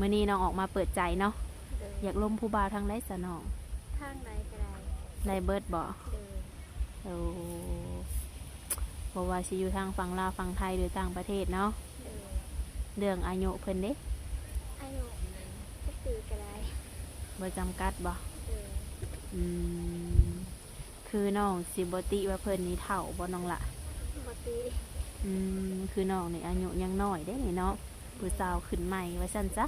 ມື້ນີ້ນ້ອງອອກມາເປີດໃຈເນາະ. ໂດຍ. ຢາກລົມຜູ້ບ່າວທາງໃດຊະນ້ອງ? ທາງໃດກໍໄດ້. ໄດ້ເບິດບໍ່? ໂດຍ. ໂອ້ ບໍ່ວ່າຊິຢູ່ທາງຝັ່ງລາວ, ຝັ່ງໄທ ຫຼື ຕ່າງປະເທດເນາະ. ໂດຍ. ເລື່ອງອາຍຸເພິ່ນເດ? ອາຍຸຈັກປີກໍໄດ້. ບໍ່ຈຳກັດບໍ່? ໂດຍ. ອືມ ຄືນ້ອງຊິບໍ່ຕິວ່າເພິ່ນນີ້ເຖົ້າບໍ່ນ້ອງລະ? ບໍ່ຕິ. ອືມ ຄືນ້ອງນີ້ອາຍຸຍັງນ້ອຍເດ້ນີ້ເນາະ, ຜູ້ສາວຂຶ້ນໃໝ່ວ່າຊັ້ນຊະ,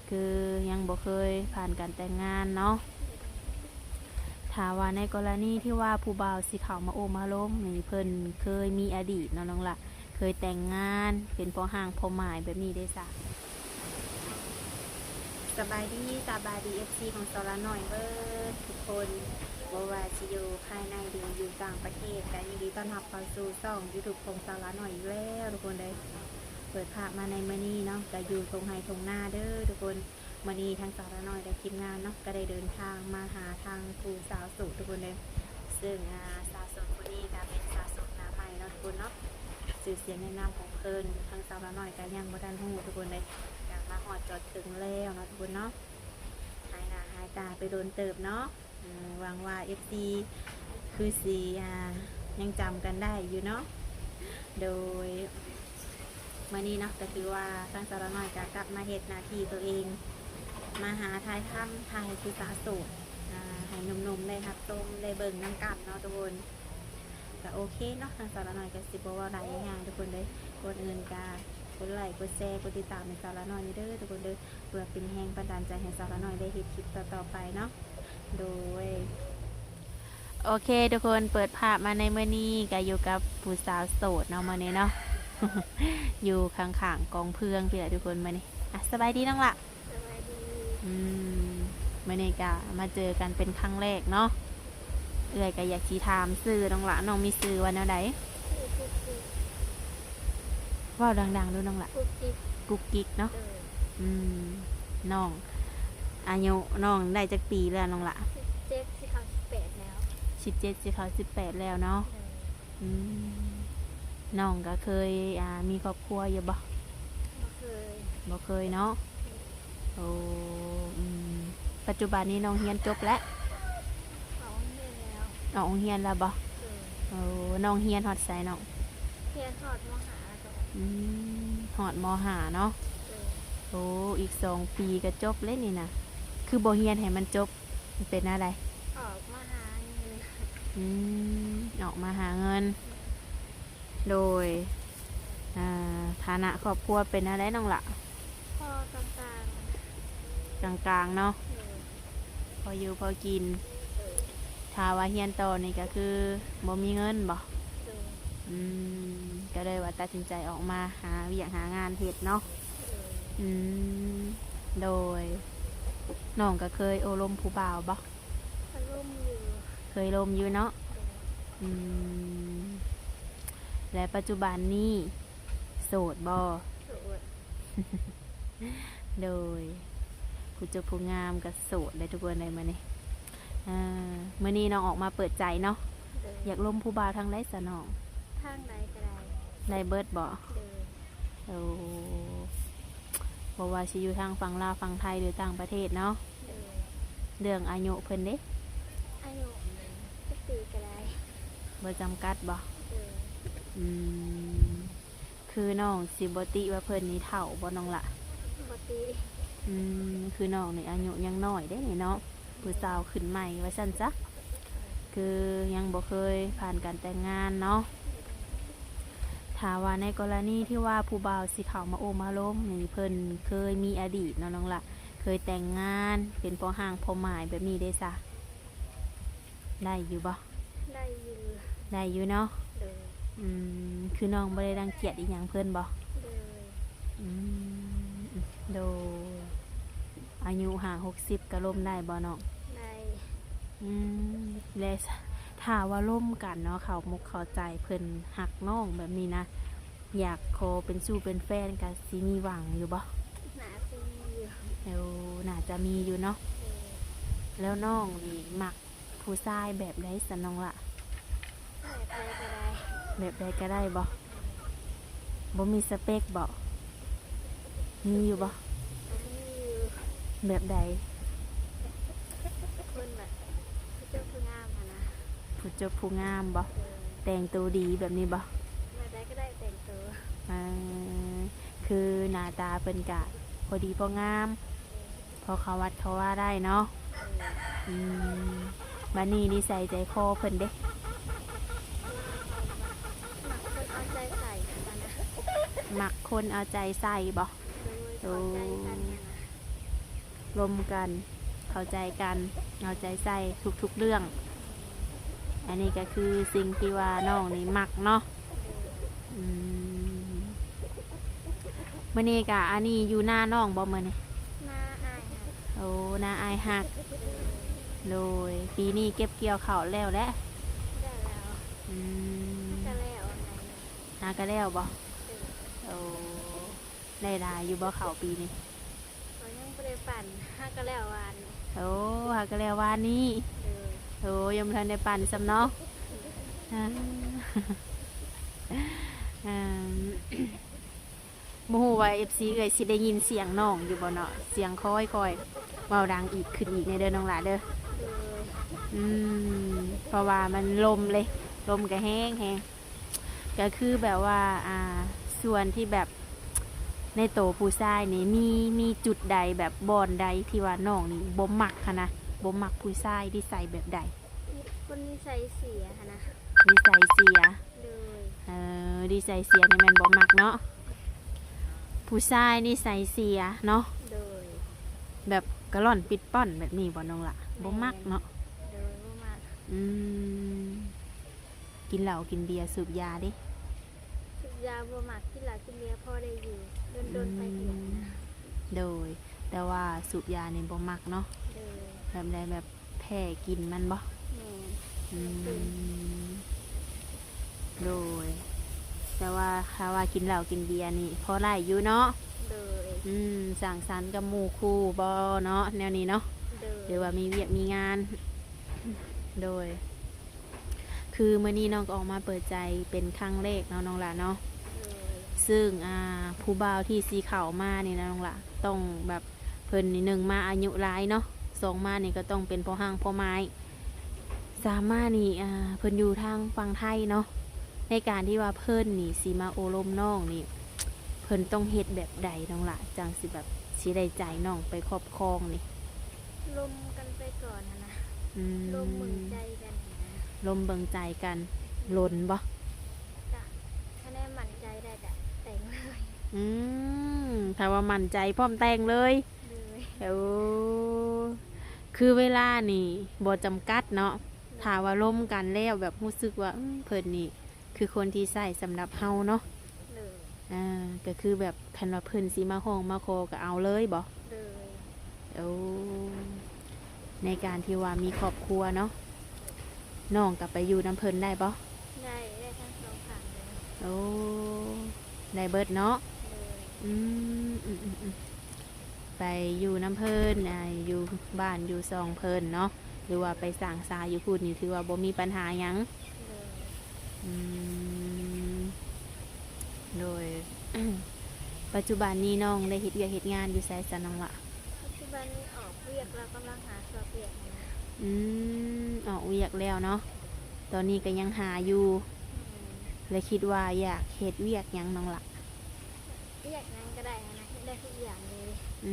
ຄືຍັງບໍ່ເຄີຍຜ່ານການແຕ່ງງານເນາະ. ຖ້າວ່າໃນກໍລະນີທີ່ວ່າຜູ້ບ່າວຊິເຂົ້າມາໂອ້ມາລົມນີ້ ເພິ່ນເຄີຍມີອະດີດເນາະນ້ອງລະ, ເຄີຍແຕ່ງງານເປັນພໍ່ຮ້າງພໍ່ໝ້າຍແບບນີ້ເດ້ຊະ. ສະບາຍດີ, ສະບາຍດີ ເອັຟຊີ ຂອງສາວລານ້ອຍເບິດທຸກຄົນ, ບໍ່ວ່າຊິຢູ່ພາຍໃນ ຫຼື ຢູ່ຕ່າງປະເທດ, ກໍຍິນດີຕ້ອນຮັບເຂົ້າສູ່ຊ່ອງຢູທູບຂອງສາວລານ້ອຍອີກແລ້ວທຸກຄົນເດີ. ເປີດພາບມາໃນມື້ນີ້ເນາະ, ກໍຢູ່ທົ່ງໄຮ່ທົ່ງນາເດີທຸກຄົນ. ມື້ນີ້ທາງສາວລານ້ອຍ ແລະ ທີມງານເນາະ ກໍໄດ້ເດີນທາງມາຫາທາງຜູ້ສາວໂສດທຸກຄົນເດີ. ເຊິ່ງ ອາ ສາວໂສດຜູ້ນີ້ກໍເປັນສາວໂສດໜ້າໃໝ່ເນາະທຸກຄົນເນາະ, ຊື່ສຽງໃນນາມຂອງເພິ່ນ ທາງສາວລານ້ອຍກໍຍັງບໍ່ທັນຮູ້ທຸກຄົນເດີ. ກໍມາຮອດຈອດເຖິງແລ້ວເນາະທຸກຄົນເນາະ, ຫາຍໜ້າຫາຍຕາໄປດົນເຕີບເນາະ. ເອີ ຫວັງວ່າ ເອັຟຊີ ຄືຊິ ອາ ຍັງຈຳກັນໄດ້ຢູ່ເນາະ. ໂດຍ ມື້ນີ້ເນາະ ກໍຖືວ່າທາງສາວລານ້ອຍກໍກັບມາເຮັດໜ້າທີ່ຕົວເອງ, ມາຫາຖ່າຍທຳ ຖ່າຍໃຫ້ຜູ້ສາວໂສດ ອາ ໃຫ້ໜຸ່ມໆ ໄດ້ຮັບຊົມ ໄດ້ເບິ່ງນຳກັນເນາະທຸກຄົນ. ກໍໂອເຄເນາະ, ທາງສາວລານ້ອຍກໍຊິບໍ່ເວົ້າຫຼາຍຍາກຍາງທຸກຄົນເດີ. ກ່ອນອື່ນກໍກົດໄລ ກົດແຊ ກົດຕິດຕາມໃຫ້ສາວລານ້ອຍແດ່ເດີທຸກຄົນເດີ, ເພື່ອເປັນແຮງບັນດານໃຈໃຫ້ສາວລານ້ອຍໄດ້ເຮັດຄລິບຕໍ່ໆ ໄປເນາະ. ໂດຍ ໂອເຄທຸກຄົນ, ເປີດພາບມາໃນມື້ນີ້ກໍຢູ່ກັບຜູ້ສາວໂສດເນາະ ມື້ນີ້ເນາະ, ຢູ່ຂ້າງໆ ກອງເຟືອງພີ້ແຫຼະທຸກຄົນ ມື້ນີ້. ອ່ະ ສະບາຍດີນ້ອງລະ. ສະບາຍດີ. ອືມ ມື້ນີ້ກໍມາເຈີກັນເປັນຄັ້ງແລກເນາະ. ເອື້ອຍກໍຢາກຊິຖາມຊື່ນ້ອງລະ, ນ້ອງມີຊື່ວ່າແນວໃດ? ຊື່ກຸກກິກ. ເວົ້າດັງໆ ດູນ້ອງລະ. ກຸກກິກ. ກຸກກິກເນາະ. ໂດຍ. ອືມ ນ້ອງ ອາຍຸນ້ອງໄດ້ຈັກປີແລ້ວນ້ອງລະ? ສິບເຈັດ ຊິເຂົ້າສິບແປດແລ້ວ. ສິບເຈັດ ຊິເຂົ້າສິບແປດແລ້ວເນາະ. ໂດຍ. ອືມ ນ້ອງກໍເຄີຍ ອາ ມີຄອບຄົວຢູ່ບໍ່? ບໍ່ເຄີຍ. ບໍ່ເຄີຍເນາະ. ໂດຍ. ໂອ້ ອືມ ປັດຈຸບັນນີ້ນ້ອງຮຽນຈົບແລ້ວ? ອອກໂຮງຮຽນແລ້ວ. ອອກໂຮງຮຽນແລ້ວບໍ່? ໂດຍ. ໂອ້ ນ້ອງຮຽນຮອດໃສນ້ອງ? ຮຽນຮອດ ມໍຫ້າ ແລ້ວກໍອອກ. ອືມ ຮອດ ມໍຫ້າ ເນາະ. ໂດຍ. ໂອ້ ອີກສອງປີກໍຈົບແລ້ວນີ້ນະ, ຄືບໍ່ຮຽນໃຫ້ມັນຈົບ? ມັນເປັນແນວໃດ? ອອກມາຫາເງິນ. ອືມ ອອກມາຫາເງິນ. ໂດຍ. ອ່າ ຖານະຄອບຄົວເປັນແນວໃດນ້ອງລະ? ພໍກາງໆ. ກາງໆ ເນາະ. ໂດຍ. ພໍຢູ່ພໍກິນ. ໂດຍ. ຖ້າວ່າຮຽນຕໍ່ນີ້ກໍຄືບໍ່ມີເງິນບໍ່? ໂດຍ. ອືມ ກໍເລີຍວ່າຕັດສິນໃຈອອກມາຫາວຽກຫາງານເຮັດເນາະ. ໂດຍ. ອືມ ໂດຍ. ນ້ອງກໍເຄີຍໂອ້ລົມຜູ້ບ່າວບໍ່? ກໍລົມຢູ່. ເຄີຍລົມຢູ່ເນາະ. ໂດຍ. ອືມ ແລະ ປັດຈຸບັນນີ້ໂສດບໍ່? ໂສດ. ໂດຍ. ຜູ້ຈົບຜູ້ງາມກໍໂສດໄດ້ທຸກຄົນໃດມື້ນີ້. ເອີ ມື້ນີ້ນ້ອງອອກມາເປີດໃຈເນາະ. ໂດຍ. ຢາກລົມຜູ້ບ່າວທາງໃດຊະນ້ອງ? ທາງໃດກໍໄດ້. ໄດ້ເບິດບໍ່? ໂດຍ. ໂອ້ ບໍ່ວ່າຊິຢູ່ທາງຝັ່ງລາວ, ຝັ່ງໄທ ຫຼື ຕ່າງປະເທດເນາະ. ໂດຍ. ເລື່ອງອາຍຸເພິ່ນເດ? ອາຍຸຈັກປີກໍໄດ້. ບໍ່ຈຳກັດບໍ່? ໂດຍ. ອືມ ຄືນ້ອງຊິບໍ່ຕິວ່າເພິ່ນນີ້ເຖົ້າບໍ່ນ້ອງລະ? ບໍ່ຕິ. ອືມ ຄືນ້ອງນີ້ອາຍຸຍັງນ້ອຍເດ້ນີ້ເນາະ, ຜູ້ສາວຂຶ້ນໃໝ່ວ່າຊັ້ນຊະ, ຄືຍັງບໍ່ເຄີຍຜ່ານການແຕ່ງງານເນາະ. ຖ້າວ່າໃນກໍລະນີທີ່ວ່າຜູ້ບ່າວຊິເຂົ້າມາໂອ້ມາລົມນີ້ ເພິ່ນເຄີຍມີອະດີດເນາະນ້ອງລະ, ເຄີຍແຕ່ງງານເປັນພໍ່ຮ້າງພໍ່ໝ້າຍແບບນີ້ເດ້ຊະ. ໄດ້ຢູ່ບໍ່? ໄດ້ຢູ່. ໄດ້ຢູ່ເນາະ. ໂດຍ. ອືມ ຄືນ້ອງບໍ່ໄດ້ລັງກຽດອີ່ຫຍັງເພິ່ນບໍ່? ໂດຍ. ອືມ ໂດຍ. ອາຍຸຫ້າຫົກສິບກໍລົມໄດ້ບໍ່ນ້ອງ? ໄດ້. ອືມ ແລະ ຖ້າວ່າລົມກັນເນາະ ເຂົ້າອົກເຂົ້າໃຈ ເພິ່ນຮັກນ້ອງແບບນີ້ນະ, ຢາກຂໍເປັນຊູ້ເປັນແຟນ ກໍຊິມີຫວັງຢູ່ບໍ່? ໜ້າຈະມີຢູ່. ໂອ້ ໜ້າຈະມີຢູ່ເນາະ. ໂດຍ. ແລ້ວນ້ອງນີ້ມັກຜູ້ຊາຍແບບໃດຊັ້ນນ້ອງລະ? ແບບໃດກໍໄດ້. ແບບໃດກໍໄດ້ບໍ່? ບໍ່ມີສະເປັກບໍ່? ມີຢູ່ບໍ່? ບໍ່ມີ. ແບບໃດ? ຄົນແບບຜູ້ຈົບຜູ້ງາມຫັ້ນນະ. ຜູ້ຈົບຜູ້ງາມບໍ? ເອີ ແຕ່ງໂຕດີແບບນີ້ບໍ? ແບບໃດກໍໄດ້ແຕ່ງໂຕ. ເອີ ຄືໜ້າຕາເພິ່ນກະພໍດີພໍງາມ ພໍເຂົ້າວັດເຂົ້າວາໄດ້ເນາະ. ເອີ ອືມ ບາດນີ້ນິໄສໃຈຄໍເພິ່ນເດ? ມັກຄົນເອົາໃຈໃສ່ຫັ້ນນະ. ມັກຄົນເອົາໃຈໃສ່ບໍ? ໂດຍ ເຂົ້າໃຈກັນຫັ້ນນະ. ລົມກັນ ເຂົ້າໃຈກັນ ເອົາໃຈໃສ່ທຸກໆເລື່ອງ. ອັນນີ້ກໍຄືສິ່ງທີ່ວ່ານ້ອງນີ້ມັກເນາະ. ອືມ ມື້ນີ້ກະ ອັນນີ້ຢູ່ນານ້ອງບໍ່ມື້ນີ້? ນາອ້າຍຮັກ. ໂອ້ ນາອ້າຍຮັກ. ໂດຍ ປີນີ້ເກັບກ່ຽວເຂົ້າແລ້ວແຫຼະ? ໄດ້ແລ້ວ. ອືມ ຫາກະແລ້ວອັນໃດ? ຫາກະແລ້ວບໍ່? ໂດຍ. ໂອ້ ໄດ້ຫຼາຍຢູ່ບໍ່ເຂົ້າປີນີ້? ກໍຍັງບໍ່ໄດ້ປັ່ນ ຫາກະແລ້ວວານ. ໂອ້ ຫາກະແລ້ວວານນີ້. ໂດຍ. ໂອ້ ຍັງບໍ່ທັນໄດ້ປັ່ນຊ້ຳເນາະ. ອືມ ອ່າ ບໍ່ຮູ້ວ່າເອັຟຊີເອື້ອຍຊິໄດ້ຍິນສຽງນ້ອງຢູ່ບໍ່ເນາະ? ສຽງຄ່ອຍໆ ເວົ້າດັງອີກ ຂຶ້ນອີກແດ່ເດີນ້ອງຫຼ້າເດີ. ໂດຍ. ອືມ ເພາະວ່າມັນລົມເລີຍ ລົມກະແຮງໆ. ກໍຄືແບບວ່າ ອ່າ ສ່ວນທີ່ແບບໃນໂຕຜູ້ຊາຍນີ້ ມີ ມີຈຸດໃດ ແບບບ່ອນໃດທີ່ວ່ານ້ອງນີ້ບໍ່ມັກຫັ້ນນະ? ບໍ່ມັກຜູ້ຊາຍນິໄສແບບໃດ? ຄົນນິໄສເສຍຫັ້ນນະ. ນິໄສເສຍ. ໂດຍ. ເອີ ນິໄສເສຍນີ້ແມ່ນບໍ່ມັກເນາະ. ຜູ້ຊາຍນິໄສເສຍເນາະ. ໂດຍ. ແບບກະລ່ອນປິດປ່ອນແບບນີ້ບໍ່ນ້ອງຫຼ້າ? ແມ່ນ. ບໍ່ມັກເນາະ. ໂດຍ ບໍ່ມັກ. ອືມ ກິນເຫຼົ້າກິນເບຍ ສູບຢາເດ? ສູບຢາບໍ່ມັກ ກິນເຫຼົ້າກິນເບຍພໍໄດ້ຢູ່ ດົນໆໄປເທື່ອນະ. ອືມ ໂດຍ ແຕ່ວ່າສູບຢານີ້ບໍ່ມັກເນາະ. ໂດຍ. ແບບໃດ ແບບແພ້ກິ່ນມັນບໍ? ແມ່ນ. ອືມ ແພ້ກິ່ນ. ໂດຍ ແຕ່ວ່າຖ້າວ່າກິນເຫຼົ້າກິນເບຍນີ້ພໍໄດ້ຢູ່ເນາະ. ໂດຍ. ອືມ ສັງສັນກັບໝູ່ຄູ່ບໍເນາະ ແນວນີ້ເນາະ. ໂດຍ. ຫຼືວ່າມີວຽກມີງານ. ໂດຍ. ຄືມື້ນີ້ນ້ອງກໍອອກມາເປີດໃຈເປັນຄັ້ງແລກເນາະນ້ອງຫຼ້າເນາະ. ໂດຍ. ຊຶ່ງ ອ່າ ຜູ້ບ່າວທີ່ຊິເຂົ້າມານີ້ນະນ້ອງຫຼ້າ ຕ້ອງແບບ ເພິ່ນນີ້ ໜຶ່ງມາອາຍຸຫຼາຍເນາະ ສອງມານີ້ກໍຕ້ອງເປັນພໍ່ຮ້າງພໍ່ໝ້າຍ ສາມມານີ້ ອ່າ ເພິ່ນຢູ່ທາງຝັ່ງໄທເນາະ. ໃນການທີ່ວ່າເພິ່ນນີ້ຊິມາໂອ້ລົມນ້ອງນີ້ ເພິ່ນຕ້ອງເຮັດແບບໃດນ້ອງຫຼ້າ ຈັ່ງຊິແບບ ຊິໄດ້ໃຈນ້ອງໄປຄອບຄອງນີ້? ລົມກັນໄປກ່ອນຫັ້ນນະ. ອືມ ລົມເບິ່ງໃຈກັນຫັ້ນນະ. ລົມເບິ່ງໃຈກັນ. ໂດຍ. ລົນບໍ? ກະ ຄັນແມ່ນໝັ້ນໃຈໄດ້ກະແຕ່ງເລີຍ. ອືມ ຖ້າວ່າໝັ້ນໃຈພ້ອມແຕ່ງເລີຍ. ໂດຍ. ໂອ້ ຄືເວລານີ້ບໍ່ຈຳກັດເນາະ. ໂດຍ. ຖ້າວ່າລົມກັນແລ້ວແບບຮູ້ສຶກວ່າ ອືມ ເພິ່ນນີ້ ຄືຄົນທີ່ໃຊ້ສຳລັບເຮົາເນາະ. ໂດຍ. ອ່າ ກໍຄືແບບຄັນວ່າເພິ່ນຊິມາຮ້ອງມາຂໍກໍເອົາເລີຍບໍ? ໂດຍ. ໂອ້ ໃນການທີ່ວ່າມີຄອບຄົວເນາະ ນ້ອງກໍໄປຢູ່ນຳເພິ່ນໄດ້ບໍ? ໄດ້ ໄດ້ທັງສອງຂ້າງເລີຍ. ໂອ້ ໄດ້ເບິດເນາະ. ໂດຍ. ອືມ ອືມໆໆ ໄປຢູ່ນຳເພິ່ນ ອ່າ ຢູ່ບ້ານຢູ່ຊ່ອງເພິ່ນເນາະ ຫຼືວ່າໄປສ້າງສາຢູ່ພຸ້ນນີ້ ຖືວ່າບໍ່ມີບັນຫາຫຍັງ. ໂດຍ. ອືມ ໂດຍ. ປັດຈຸບັນນີ້ນ້ອງໄດ້ເຮັດວຽກເຮັດງານຢູ່ໃສຊະນ້ອງລະ? ປັດຈຸບັນນີ້ອອກວຽກແລ້ວ ກຳລັງຫາຊອກວຽກຢູ່. ອືມ ອອກວຽກແລ້ວເນາະ ຕອນນີ້ກໍຍັງຫາຢູ່. ແມ່ນ. ແລະຄິດວ່າຢາກເຮັດວຽກຫຍັງນ້ອງລະ? ວຽກຫຍັງກໍໄດ້ຫັ້ນນະ ເຮັດໄດ້ທຸກຢ່າງເລີຍ. ອື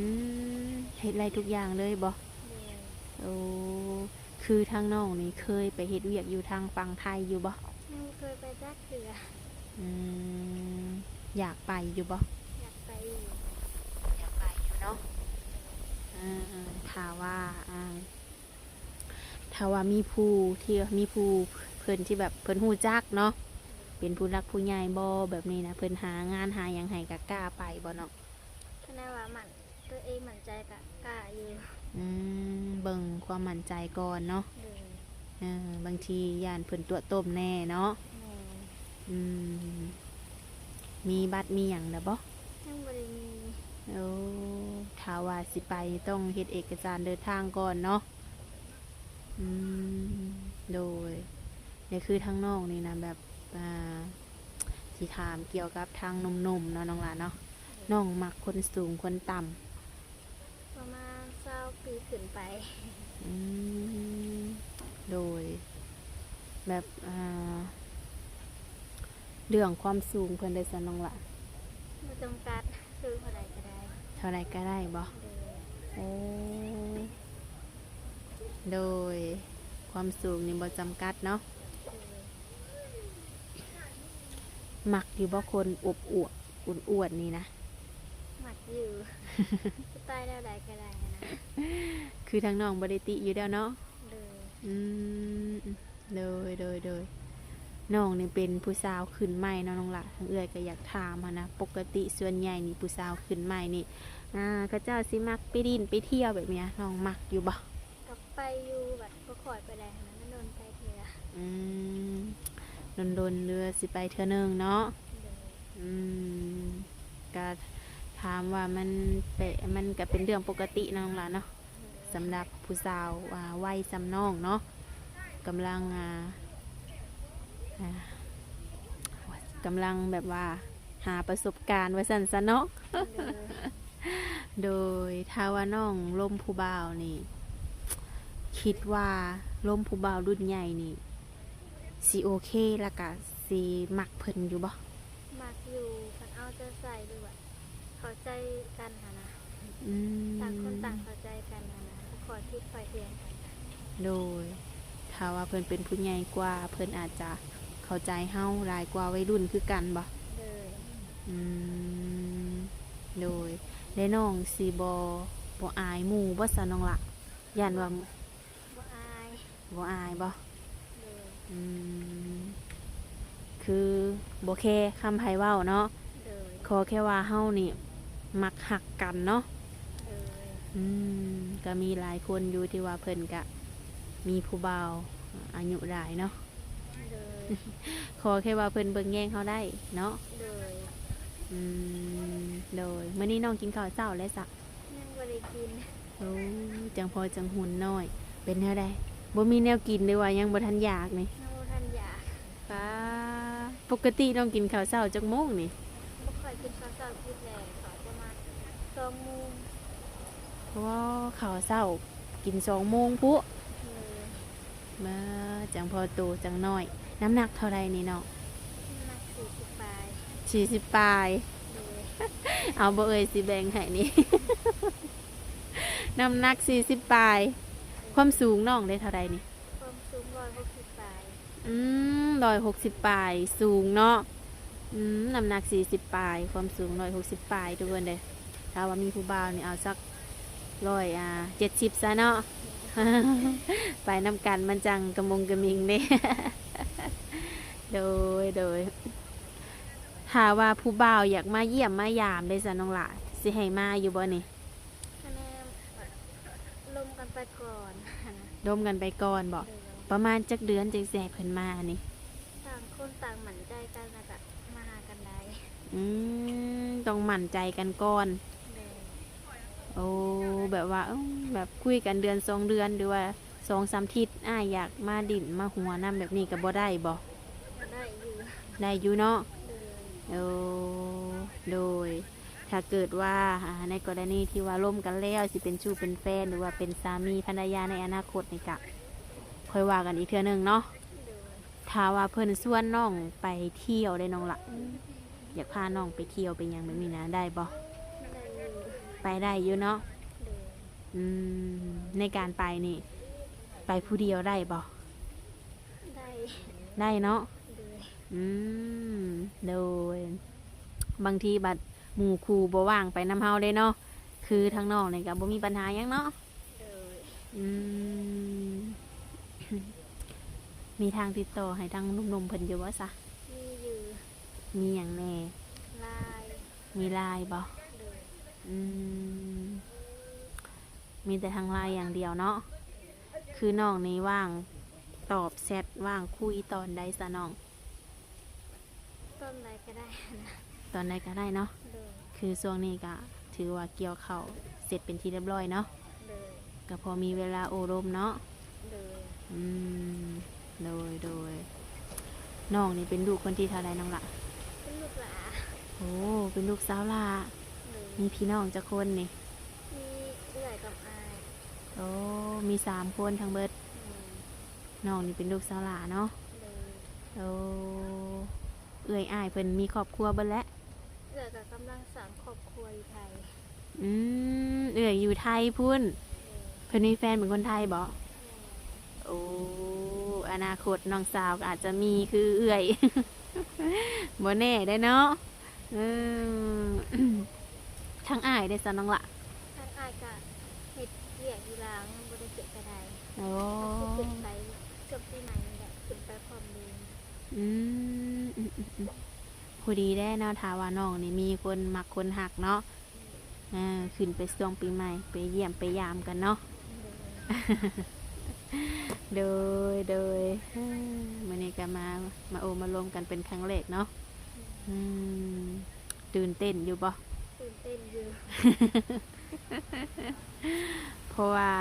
ມ ເຮັດໄດ້ທຸກຢ່າງເລີຍບໍ? ແມ່ນ. ໂອ້ ຄືທາງນ້ອງນີ້ເຄີຍໄປເຮັດວຽກຢູ່ທາງຝັ່ງໄທຢູ່ບໍ່? ຍັງບໍ່ເຄີຍໄປຈັກເທື່ອ. ອືມ ຢາກໄປຢູ່ບໍ່? ຢາກໄປຢູ່. ຢາກໄປຢູ່ເນາະ. ເອີໆ ຖ້າວ່າ ອ່າ ຖ້າວ່າມີຜູ້ທີ່ ມີຜູ້ເພິ່ນທີ່ແບບເພິ່ນຮູ້ຈັກເນາະ ເປັນຜູ້ຫຼັກຜູ້ໃຫຍ່ບໍ່ ແບບນີ້ນະ ເພິ່ນຫາງານຫາຫຍັງໃຫ້ ກະກ້າໄປບໍ່ນ້ອງ? ຄັນແນວວ່າໝັ້ນ ຕົວເອງໝັ້ນໃຈກະກ້າຢູ່. ອືມ ເບິ່ງຄວາມໝັ້ນໃຈກ່ອນເນາະ. ໂດຍ. ເອີ ບາງທີຢ້ານເພິ່ນຕົວະຕົ້ມແດ່ເນາະ. ແມ່ນ. ອືມ ມີບັດມີຫຍັງແລ້ວບໍ່? ຍັງບໍ່ໄດ້ມີ. ໂອ້ ຖ້າວ່າຊິໄປຕ້ອງເຮັດເອກະສານເດີນທາງກ່ອນເນາະ. ອືມ ໂດຍ. ແຕ່ຄືທາງນ້ອງນີ້ນະ ແບບ ອ່າ ຊິຖາມກ່ຽວກັບທາງໜຸ່ມໆເນາະ ນ້ອງຫຼ້າເນາະ. ໂດຍ. ນ້ອງມັກຄົນສູງຄົນຕ່ຳ? ປະມານ ປີຂຶ້ນໄປ. ອືມ ໂດຍ ແບບ ອ່າ ເລື່ອງຄວາມສູງເພິ່ນໄດ້ຊັ້ນນ້ອງຫຼະ? ບໍ່ຈຳກັດ ສູງເທົ່າໃດກໍໄດ້. ເທົ່າໃດກໍໄດ້ບໍ່? ໂດຍ. ໂອ້ ໂດຍ ຄວາມສູງນີ້ບໍ່ຈຳກັດເນາະ. ໂດຍ. ມັກຢູ່ບໍ່ຄົນອວບໆ ອ້ວນໆ ນີ້ນະ? ມັກຢູ່ ສະໄຕແນວໃດກໍໄດ້ຫັ້ນນະ. ຄືທາງນ້ອງບໍ່ໄດ້ຕິຢູ່ແລ້ວເນາະ? ໂດຍ. ອືມ ໂດຍ ໂດຍ ໂດຍ. ນ້ອງນີ້ເປັນຜູ້ສາວຂຶ້ນໃໝ່ເນາະນ້ອງຫຼະ, ທາງເອື້ອຍກໍຢາກຖາມຫັ້ນນະ, ປົກກະຕິສ່ວນໃຫຍ່ນີ້ຜູ້ສາວຂຶ້ນໃໝ່ນີ້ ອ່າ ເຂົາເຈົ້າຊິມັກໄປຫຼິ້ນໄປທ່ຽວແບບນີ້ນະ, ນ້ອງມັກຢູ່ບໍ່? ກໍໄປຢູ່ ແບບບໍ່ຄ່ອຍໄປໃດຫັ້ນນະ, ດົນໆ ໄປເທື່ອ. ອືມ ດົນໆ ຫຼືຊິໄປເທື່ອໜຶ່ງເນາະ. ໂດຍ. ອືມ ກະຖາມວ່າມັນເປະ ມັນກະເປັນເລື່ອງປົກກະຕິເນາະນ້ອງຫຼະເນາະ. ໂດຍ. ສຳລັບຜູ້ສາວ ອ່າ ໄວສ່ຳນ້ອງເນາະ ກຳລັງ ອ່າ ອ່າ ກຳລັງແບບວ່າຫາປະສົບການວ່າຊັ້ນຊະເນາະ. ໂດຍ. ໂດຍ ຖ້າວ່ານ້ອງລົມຜູ້ບ່າວນີ້ ຄິດວ່າລົມຜູ້ບ່າວລຸ້ນໃຫຍ່ນີ້ ຊິໂອເຄ ແລ້ວກະຊິມັກເພິ່ນຢູ່ບໍ່? ມັກຢູ່ ຄັນເອົາໃຈໃສ່ ຫຼືວ່າເຂົ້າໃຈກັນຫັ້ນນະ. ອືມ ຕ່າງຄົນຕ່າງເຂົ້າໃຈກັນຫັ້ນນະ, ບໍ່ຄ່ອຍຜິດຄ່ອຍຖຽງກັນ. ໂດຍ. ຖ້າວ່າເພິ່ນເປັນຜູ້ໃຫຍ່ກວ່າ ເພິ່ນອາດຈະເຂົ້າໃຈເຮົາຫຼາຍກວ່າໄວລຸ້ນຄືກັນບໍ່? ໂດຍ. ອືມ ໂດຍ. ແລະນ້ອງຊິບໍ່ ບໍ່ອາຍໝູ່ບໍ່ຊະນ້ອງຫຼະ? ຢ້ານວ່າ ບໍ່ອາຍ. ບໍ່ອາຍບໍ່? ໂດຍ. ອືມ ຄືບໍ່ແຄຄຳໃຜເວົ້າເນາະ. ໂດຍ. ຂໍແຄ່ວ່າເຮົານີ້ມັກຮັກກັນເນາະ. ໂດຍ. ອືມ ກໍມີຫຼາຍຄົນຢູ່ທີ່ວ່າເພິ່ນກະມີຜູ້ບ່າວອາຍຸຫຼາຍເນາະ. ໂດຍ. ຂໍແຄ່ວ່າເພິ່ນເບິ່ງແຍງເຮົາໄດ້ເນາະ. ໂດຍ. ອືມ ໂດຍ. ມື້ນີ້ນ້ອງກິນເຂົ້າເຊົ້າແລ້ວຊະ? ຍັງບໍ່ໄດ້ກິນ. ໂອ້ ຈັ່ງພໍຈັ່ງຫຸນນ້ອຍ. ເປັນແນວໃດ? ບໍ່ມີແນວກິນ ຫຼືວ່າຍັງບໍ່ທັນຢາກນີ້? ຍັງບໍ່ທັນຢາກ. ປ້າ ປົກກະຕິນ້ອງກິນເຂົ້າເຊົ້າຈັກໂມງນີ້? ບໍ່ຄ່ອຍກິນເຂົ້າເຊົ້າ ກິນແລ້ວ ເຂົ້າປະມານສອງໂມງ. ໂອ້ ເຂົ້າເຊົ້າກິນສອງໂມງພຸ້ນ. ໂດຍ. ມາ ຈັ່ງພໍໂຕຈັ່ງນ້ອຍ. ນ້ຳໜັກເທົ່າໃດນີ້ນ້ອງ? ນ້ຳໜັກສີ່ສິບປາຍ. ສີ່ສິບປາຍ. ໂດຍ. ເອົາບໍ່ເອີຍ ຊິແບ່ງໃຫ້ນີ້. ນ້ຳໜັກສີ່ສິບປາຍ. ຄວາມສູງນ້ອງໄດ້ເທົ່າໃດນີ້? ຄວາມສູງຮ້ອຍຫົກສິບປາຍ. ອືມ ຮ້ອຍຫົກສິບປາຍ ສູງເນາະ. ອືມ ນ້ຳໜັກສີ່ສິບປາຍ ຄວາມສູງຮ້ອຍຫົກສິບປາຍ ທຸກຄົນເດີ. ຖ້າວ່າມີຜູ້ບ່າວນີ້ເອົາສັກຮ້ອຍ ອ່າ ເຈັດສິບຊະເນາະ. ໄປນຳກັນມັນຈັ່ງກະມຸງກະມິງເດ້. ໂດຍ ໂດຍ. ຖ້າວ່າຜູ້ບ່າວຢາກມາຢ້ຽມມາຢາມເດ້ຊະນ້ອງຫຼ້າ ຊິໃຫ້ມາຢູ່ບໍ່ນີ້? ຄະແນນລົມກັນໄປກ່ອນ. ລົມກັນໄປກ່ອນບໍ? ໂດຍ. ປະມານຈັກເດືອນຈຶ່ງຊິໃຫ້ເພິ່ນມານີ້? ຕ່າງຄົນຕ່າງໝັ້ນໃຈກັນ ແລ້ວກະມາຫາກັນໄດ້. ອືມ ຕ້ອງໝັ້ນໃຈກັນກ່ອນ. ໂດຍ. ໂອ້ ແບບວ່າ ເອີ ແບບຄຸຍກັນເດືອນສອງເດືອນ ຫຼືວ່າສອງສາມທິດ ອ້າຍຢາກມາດິ້ນມາຫົວນຳ ແບບນີ້ກະບໍ່ໄດ້ບໍ? ກະໄດ້ຢູ່. ໄດ້ຢູ່ເນາະ. ໂດຍ. ໂອ້ ໂດຍ. ຖ້າເກີດວ່າ ອ່າ ໃນກໍລະນີທີ່ວ່າລົມກັນແລ້ວ ຊິເປັນຊູ້ເປັນແຟນ ຫຼືວ່າເປັນສາມີພັນລະຍາໃນອະນາຄົດນີ້ກະ ຄ່ອຍວ່າກັນອີກເທື່ອໜຶ່ງເນາະ. ໂດຍ. ຖ້າວ່າເພິ່ນຊວນນ້ອງໄປທ່ຽວເດ້ນ້ອງຫຼ້າ ຢາກພານ້ອງໄປທ່ຽວໄປຫຍັງແບບນີ້ນະ ໄດ້ບໍ່? ໄດ້ຢູ່. ໄປໄດ້ຢູ່ເນາະ. ໂດຍ. ອືມ ໃນການໄປນີ້ ໄປຜູ້ດຽວໄດ້ບໍ່? ໄດ້. ໄດ້ເນາະ. ໂດຍ. ອືມ ໂດຍ. ບາງທີບັດໝູ່ຄູ່ບໍ່ວ່າງໄປນຳເຮົາເດ້ເນາະ ຄືທາງນ້ອງນີ້ກະບໍ່ມີບັນຫາຫຍັງເນາະ. ໂດຍ. ອືມ ມີທາງຕິດຕໍ່ໃຫ້ທາງໜຸ່ມໆເພິ່ນຢູ່ບໍ່ຊະ? ມີຢູ່. ມີຫຍັງແດ່? ລາຍ. ມີລາຍບໍ່? ໂດຍ. ອືມ ມີແຕ່ທາງລາຍຢ່າງດຽວເນາະ. ຄືນ້ອງນີ້ວ່າງຕອບແຊັດ ວ່າງຄຸຍຕອນໃດຊະນ້ອງ? ຕອນໃດກະໄດ້ນະ. ຕອນໃດກະໄດ້ເນາະ. ໂດຍ. ຄືຊ່ວງນີ້ກະຖືວ່າກ່ຽວເຂົ້າເສັດເປັນທີ່ຮຽບຮ້ອຍເນາະ. ໂດຍ. ກະພໍມີເວລາໂອ້ລົມເນາະ. ໂດຍ. ອືມ ໂດຍ ໂດຍ. ນ້ອງນີ້ເປັນລູກຄົນທີເທົ່າໃດນ້ອງຫຼ້າ? ເປັນລູກຫຼ້າ. ໂອ້ ເປັນລູກສາວຫຼ້າ. ໂດຍ. ມີພີ່ນ້ອງຈັກຄົນນີ້? ມີເອື້ອຍກັບອ້າຍ. ໂອ້ ມີສາມຄົນທັງເບິດ. ແມ່ນ. ນ້ອງນີ້ເປັນລູກສາວຫຼ້າເນາະ. ໂດຍ. ໂອ້ ເອື້ອຍອ້າຍເພິ່ນມີຄອບຄົວເບິດແລ້ວ? ເອື້ອຍກໍກຳລັງສ້າງຄອບຄົວຢູ່ໄທ. ອືມ ເອື້ອຍຢູ່ໄທພຸ້ນ. ແມ່ນ. ເພິ່ນມີແຟນເປັນຄົນໄທບໍ? ແມ່ນ. ໂອ້ ອະນາຄົດນ້ອງສາວກໍອາດຈະມີຄືເອື້ອຍ ບໍ່ແນ່ເດ້ເນາະ. ເອີ ທາງອ້າຍເດ້ຊະນ້ອງຫຼ້າ? ທາງອ້າຍກະເຮັດວຽກຢູ່ລາວ ຍັງບໍ່ໄດ້ເຮັດກະໄດ້. ໂອ້ ກໍຊິຂຶ້ນໄປຊ່ວງປີໃໝ່ນີ້ແຫຼະ ຂຶ້ນໄປພ້ອມເລີຍ. ອືມ ອືມໆໆ ພໍດີແດ່ເນາະ ຖ້າວ່ານ້ອງນີ້ມີຄົນມັກຄົນຮັກເນາະ. ເອີ ຂຶ້ນໄປຊ່ວງປີໃໝ່ ໄປຢ້ຽມໄປຢາມກັນເນາະ. ໂດຍ ໂດຍ ເອີ ມື້ນີ້ກໍມາ ມາໂອ້ມາລົມກັນເປັນຄັ້ງແລກເນາະ. ອືມ ຕື່ນເຕັ້ນຢູ່ບໍ່? ຕື່ນເຕັ້ນຢູ່ ເພາະວ່າ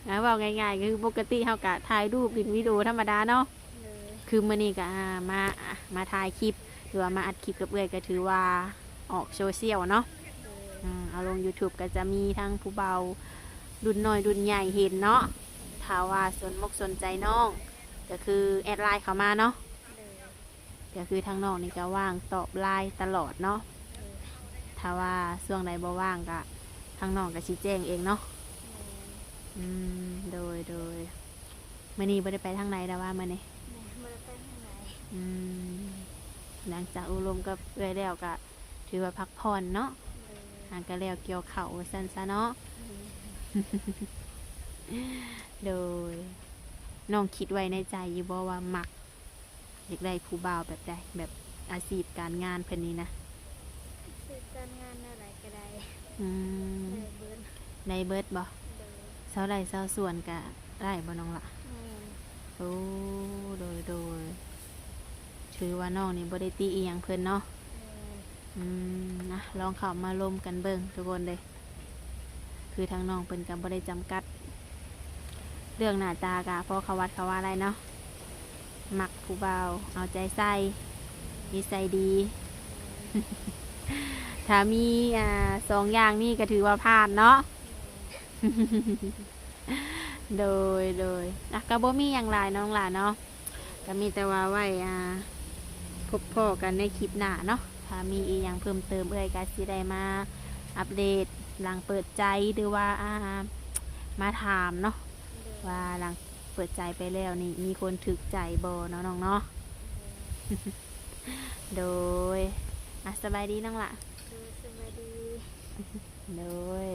ອ່າ ເວົ້າງ່າຍໆ ກໍຄືປົກກະຕິເຮົາກໍຖ່າຍຮູບ ຫຼິ້ນວິດີໂອທຳມະດາເນາະ. ໂດຍ. ຄືມື້ນີ້ກໍ ອ່າ ມາ ອ່າ ມາຖ່າຍຄລິບ ຫຼືວ່າມາອັດຄລິບກັບເອື້ອຍ ກໍຖືວ່າອອກໂຊຊຽວເນາະ. ໂດຍ. ອືມ ເອົາລົງຢູທູບ ກໍຈະມີທັງຜູ້ບ່າວລຸ້ນນ້ອຍລຸ້ນໃຫຍ່ເຫັນເນາະ. ຖ້າວ່າສົນມົກສົນໃຈນ້ອງ ກໍຄືແອັດໄລນ໌ເຂົ້າມາເນາະ. ໂດຍ. ກໍຄືທາງນ້ອງນີ້ກໍວ່າງຕອບໄລນ໌ຕະຫຼອດເນາະ. ໂດຍ. ຖ້າວ່າຊ່ວງໃດບໍ່ວ່າງກໍ ທາງນ້ອງກໍຊິແຈ້ງເອງເນາະ. ແມ່ນ. ອືມ ໂດຍ ໂດຍ. ມື້ນີ້ບໍ່ໄດ້ໄປທາງໃດດອກຫວາ ມື້ນີ້? ແມ່ນ ບໍ່ໄດ້ໄປທາງໃດ. ອືມ ຫຼັງຈາກໂອ້ລົມກັບເອື້ອຍແລ້ວກໍຖືວ່າພັກຜ່ອນເນາະ. ໂດຍ. ຫາກໍແລ້ວກ່ຽວເຂົ້າວ່າຊັ້ນຊະເນາະ. ໂດຍ. ໂດຍ. ນ້ອງຄິດໄວ້ໃນໃຈຢູ່ບໍ່ວ່າມັກ ຢາກໄດ້ຜູ້ບ່າວແບບໃດ? ແບບອາຊີບການງານເພິ່ນນີ້ນະ. ອາຊີບການງານແນວໃດກໍໄດ້. ອືມ ໄດ້ເບິດ. ໄດ້ເບິດບໍ? ໂດຍ. ຊາວໄຮ່ຊາວສວນກໍໄດ້ບໍນ້ອງຫຼ້າ? ແມ່ນ. ໂອ້ ໂດຍ ໂດຍ. ຖືວ່ານ້ອງນີ້ບໍ່ໄດ້ຕິອີ່ຫຍັງເພິ່ນເນາະ. ແມ່ນ. ອືມ ນະ ລອງເຂົ້າມາລົມກັນເບິ່ງທຸກຄົນເດີ. ຄືທາງນ້ອງເພິ່ນກໍບໍ່ໄດ້ຈຳກັດ ເລື່ອງໜ້າຕາກໍພໍເຂົ້າວັດເຂົ້າວາໄດ້ເນາະ. ມັກຜູ້ບ່າວເອົາໃຈໃສ່ ນິໄສດີ. ຖ້າມີ ອ່າ ສອງຢ່າງນີ້ກໍຖືວ່າຜ່ານເນາະ. ໂດຍ ໂດຍ. ອ່ະ ກໍບໍ່ມີຫຍັງຫຼາຍນ້ອງຫຼ້າເນາະ. ກໍມີແຕ່ວ່າໄວ້ ອ່າ ພົບພໍ້ກັນໃນຄລິບໜ້າເນາະ. ຖ້າມີອີ່ຫຍັງເພີ່ມເຕີມ ເອື້ອຍກໍຊິໄດ້ມາອັບເດດຫຼັງເປີດໃຈ ຫຼືວ່າ ອ່າ ມາຖາມເນາະ ໂດຍ ວ່າຫຼັງເປີດໃຈໄປແລ້ວນີ້ ມີຄົນຖືກໃຈບໍ່ເນາະນ້ອງເນາະ. ໂດຍ. ໂດຍ. ອ່ະ ສະບາຍດີນ້ອງຫຼ້າ. ໂດຍ ສະບາຍດີ. ໂດຍ.